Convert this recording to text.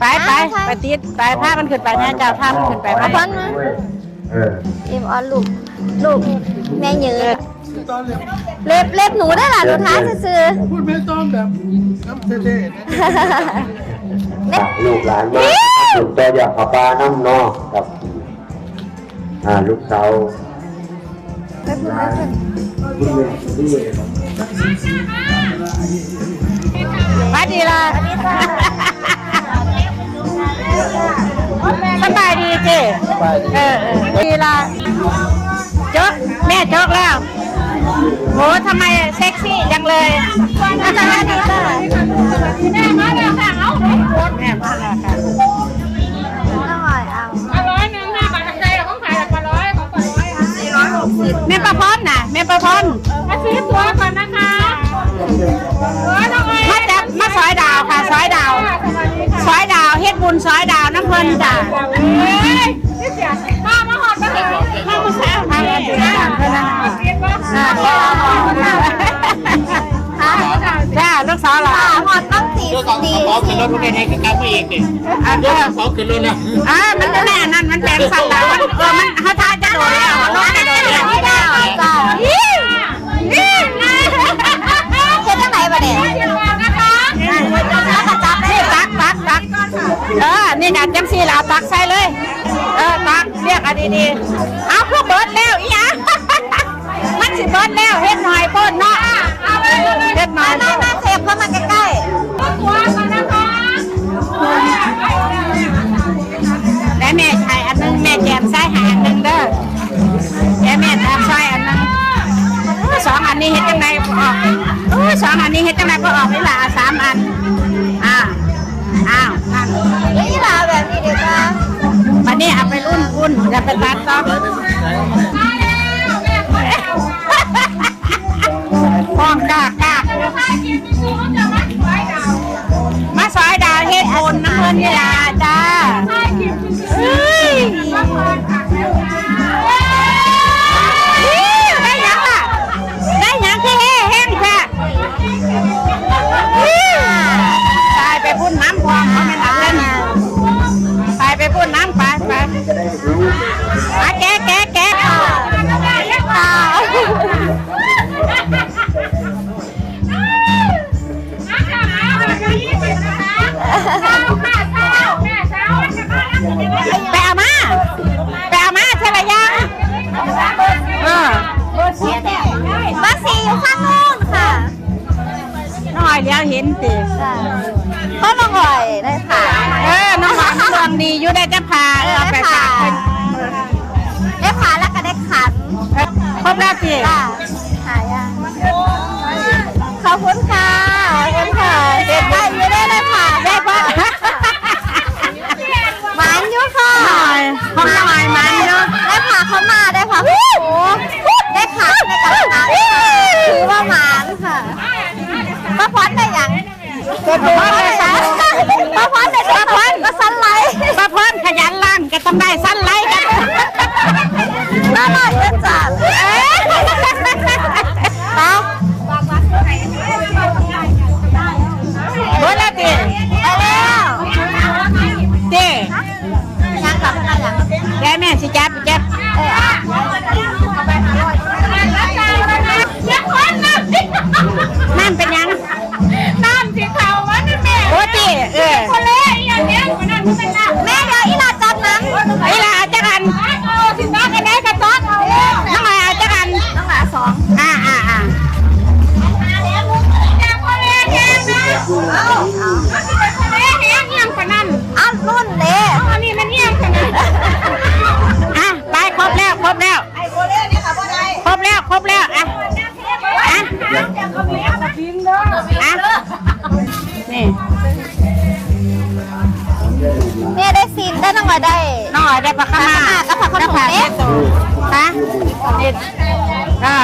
ໄປ ໄປ ໄປຕິດ ໄປ ພາມັນຂຶ້ນໄປແດ່ເຈົ້າ ພາມັນຂຶ້ນໄປ ເອົາພອນມາ ເອີ ເອັມອອນລູກ ລູກແມ່ເຍີ ເລັບ ເລັບໜູເດ້ລະ ໜູທາຊື່ໆ ພຸດແມ່ຕ້ອງແບບນຳແທ້ໆ ລູກຫຼານມາບຸນຕໍ່ຢາກເຂົ້າປ່ານຳເນາະ ກັບ ອ່າ ລູກສາວ ໄປພຸ້ນ ໄປພຸ້ນ ຫວັດດີລະ ສະບາຍດີເຈ້ ສະບາຍດີ ເອີ ເອີ ດີລະ ຈົກ ແມ່ຈົກແລ້ວ ໂຫ ທຳໄມເຊັກຊີຈັ່ງເລີຍ ສະບາຍດີເຈົ້າ ແມ່ມາແລ້ວຄ່ະ ເອົາ ແມ່ມາແລ້ວຄ່ະ ເອົາ ເອົາ ເອົາຮ້ອຍໜຶ່ງ ຫ້າບາດ ຂອບໃຈ ຂອງໃຜລະ ປາຮ້ອຍ ຂອງປາຮ້ອຍ ສີ່ຮ້ອຍຫົກສິບ ແມ່ປາພອນນະ ແມ່ປາພອນ ມາຊື້ຕົວກ່ອນນະຄະ ເອີ ນ້ອງອ້ອຍ ມາຈັບ ມາຊອຍດາວຄ່ະ ຊອຍດາວ ຊອຍດາວ ເຮັດບຸນຊອຍດາວນຳເພິ່ນຈ້າ ເອີຍ ມາ ມາຮອດມາເຖິງ ມາມື້ເຊົ້າ ມາເຖິງເພິ່ນນະ ອ່າ ຈ້າ ລູກສາວຫຼ້າ ຮອດຕັ້ງສີ່ສິບປີ ເອົາຂຶ້ນລົດ ເຮັດໃຫ້ກັບມາອີກນີ້ ອ່າ ເອົາຂຶ້ນລົດແລ້ວ ອ່າ ມັນແມ່ນນັ້ນ ມັນແປງສັນດານ ເອີ ມັນ ເຮົາຖ້າຈະໂດນແລ້ວ ເຮົາລໍຈະໂດນແລ້ວ ເຮັດຈັ່ງໃດບາດນີ້ ແລ້ວກໍຈັບ ນີ້ ຕັກ ຕັກ ຕັກ ເອີ ນີ້ນະ ຈັ່ງຊີ້ລະ ເອົາຕັກໃສ່ເລີຍ ເອີ ຕັກ ລຽກເອົາດີໆ ເອົາ ຄືເບິດແລ້ວ ອີຫຍັງ ມັນຊິເບິດແລ້ວ ເຮັດໜ້ອຍໂພດເນາະ ເຮັດໜ້ອຍໂພດ ມາ ມາ ມາ ເຊບເຂົ້າມາໃກ້ໆ ແລະແມ່ໃຫ້ອັນໜຶ່ງ ແມ່ແຈມໃສ່ໃຫ້ອັນໜຶ່ງເດີ ແລະແມ່ແຈມໃສ່ອັນໜຶ່ງ ໂອ້ຍ ສອງອັນນີ້ເຮັດຈັ່ງໃດບໍ່ອອກ ໂອ້ຍ ສອງອັນນີ້ເຮັດຈັ່ງໃດບໍ່ອອກ ອີ່ຫຼ້າ ສາມອັນ ອ້າວ ອ້າວ ນັ້ນ ອີ່ຫຼ້າແບບນີ້ເດ້ ບາດນີ້ເອົາໄປອຸ່ນ ອຸ່ນ ຢ່າໄປຕັດເນາະ ຮ້ອງກາກໆ ມາຊອຍດາວເຮັດບຸນນຳເພິ່ນນີ້ລະຈ້າ ເອີຍ ໄດ້ຫຍັງລະ ໄດ້ຫຍັງຄືເຮແຮງແທ້ ຕາຍ ໄປພຸ້ນນຳ ພວກເຂົາແມ່ນອັນນັ້ນ ໄປ ໄປພຸ້ນນຳ ໄປ ໄປ ອາ ແກະ ແກະ ແກະ ໄປເອົາມາ ໄປເອົາມາເທື່ອລະຢ່າງ ເອີ ເບີສີ່ ເບີສີ່ຢູ່ຂ້າງໂນ້ນຄ່ະ ນ້ອງອ້ອຍຫຼຽວເຫັນຕິ ເພາະນ້ອງອ້ອຍໄດ້ຂາຍ ເອີ ນ້ອງອ້ອຍມັນດວງດີຢູ່ ໄດ້ແຕ່ຜ້າ ເອີ ເອົາໄປຝາກເພິ່ນ ໄດ້ຜ້າ ໄດ້ຜ້າແລ້ວກໍໄດ້ຂັນ ເອີ ຄົບແລ້ວຕິ ຫາຍາກ ຂອບຄຸນຄ່ະ ຂອບຄຸນຄ່ະ ເກັບໄວ້ຢູ່ເດ້ ໄດ້ຜ້າ ໄດ້ຜ້າ ໝານຢູ່ຄ່ະ ນ້ອງອ້ອຍ ຂອງນ້ອງອ້ອຍໝານຢູ່ ໄດ້ຜ້າເຂົ້າມາ ໄດ້ຜ້າ ໂອ້ ໄດ້ຜ້າ ໄດ້ກະລະມັງ ຖືວ່າໝານຄ່ະ ປ້າພອນໄດ້ຫຍັງ? ປ້າພອນໄດ້ສະບູ່ ປ້າພອນໄດ້ສະບູ່ ປ້າພອນກໍສັນໄຫຼ ປ້າພອນຂະຫຍັນລ້າງກໍຕ້ອງໄດ້ສັນໄຫຼກັນ ມາຫຼາຍເດີຈ້າ ເອີ ໄປ ເບິດແລ້ວຕິ ໄປແລ້ວ ຕິ ຍັງກັບມາຫຍັງ ແລ້ວແມ່ຊິຈັບ ຈັບ ເອີ ນັ້ນເປັນຫຍັງ? ນ້ຳຊິເຂົ້າມານຳແມ່ ໂອ້ຕິ ເອີ ໂຄເລອີຫຍັງນີ້ ແມ່ ດຽວອີ່ຫຼ້າຈັບນຳ ອີ່ຫຼ້າເອົາຈັກອັນ ເອົາ ຊິຕັກອັນໃດກໍຕັກເອົາ ນ້ອງຫຼ້າເອົາຈັກອັນ? ນ້ອງຫຼ້າສອງ ອ່າ ອ່າ ອ່າ ໂຄເລແຮງນະ ເອົາ ເອົາ ໂຄເລແຮງອີຫຍັງປານນັ້ນ ເອົາ ລຸ້ນເດ້ ເອົາ ອັນນີ້ມັນອີຫຍັງປານນັ້ນ ອ່ະ ໄປ ຄົບແລ້ວ ຄົບແລ້ວ ຄົບແລ້ວ ຄົບແລ້ວ ອ່ະ ອ່ະ ອ່ະ ນີ້ ແມ່ໄດ້ຊີ້ນ ໄດ້ນ້ອງອອຍໄດ້ ນ້ອງອອຍໄດ້ຜ້າຂາວມ້າ ຜ້າຂາວມ້າກັບຜ້າຂນມເດ້ ຮະ ເຮັດ ອ່າ